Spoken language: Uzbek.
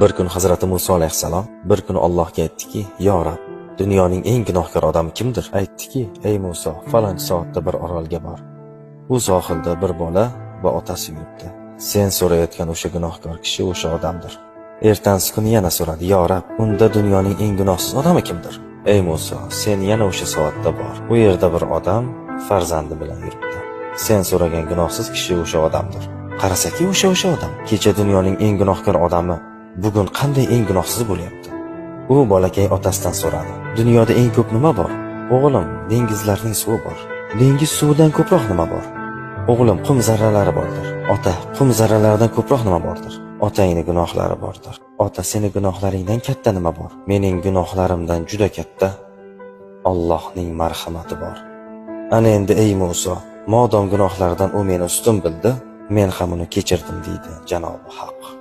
Bir kun Hazrati Muso alayhissalom bir kun Allohga aytdiki: "Yo Rab, dunyoning eng gunohkor odami kimdir?" Aytdiki: "Ey Muso, falonchi soatda bir orolga bor. U sohilda bir bola va otasi yuribdi. Sen so'rayotgan o'sha gunohkor kishi o'sha odamdir." Ertasi kuni yana so'radi: "Yo Rab, unda dunyoning eng gunohsiz odami kimdir?" "Ey Muso, sen yana o'sha soatda bor. U yerda bir odam farzandi bilan yuribdi. Sen so'ragan gunohsiz kishi o'sha odamdir." Qarasaki, o'sha odam. Kecha dunyoning eng gunohkor odami bugun qanday eng gunohsiz bo'lyapti? U bolakay otasidan so'radi: "Dunyoda eng ko'p nima bor?" "O'g'lim, dengizlarning suvi bor." "Dengiz suvidan ko'proq nima bor?" "O'g'lim, qum zarralari bordir." "Ota, qum zarralaridan ko'proq nima bordir?" "Otangni gunohlari bordir." "Ota, seni gunohlaringdan katta nima bor?" "Mening gunohlarimdan juda katta Allohning marhamati bor." Ana endi, ey Muso, modom gunohlardan u meni ustun bildi, men ham uni kechirdim, deydi Janobi Haq.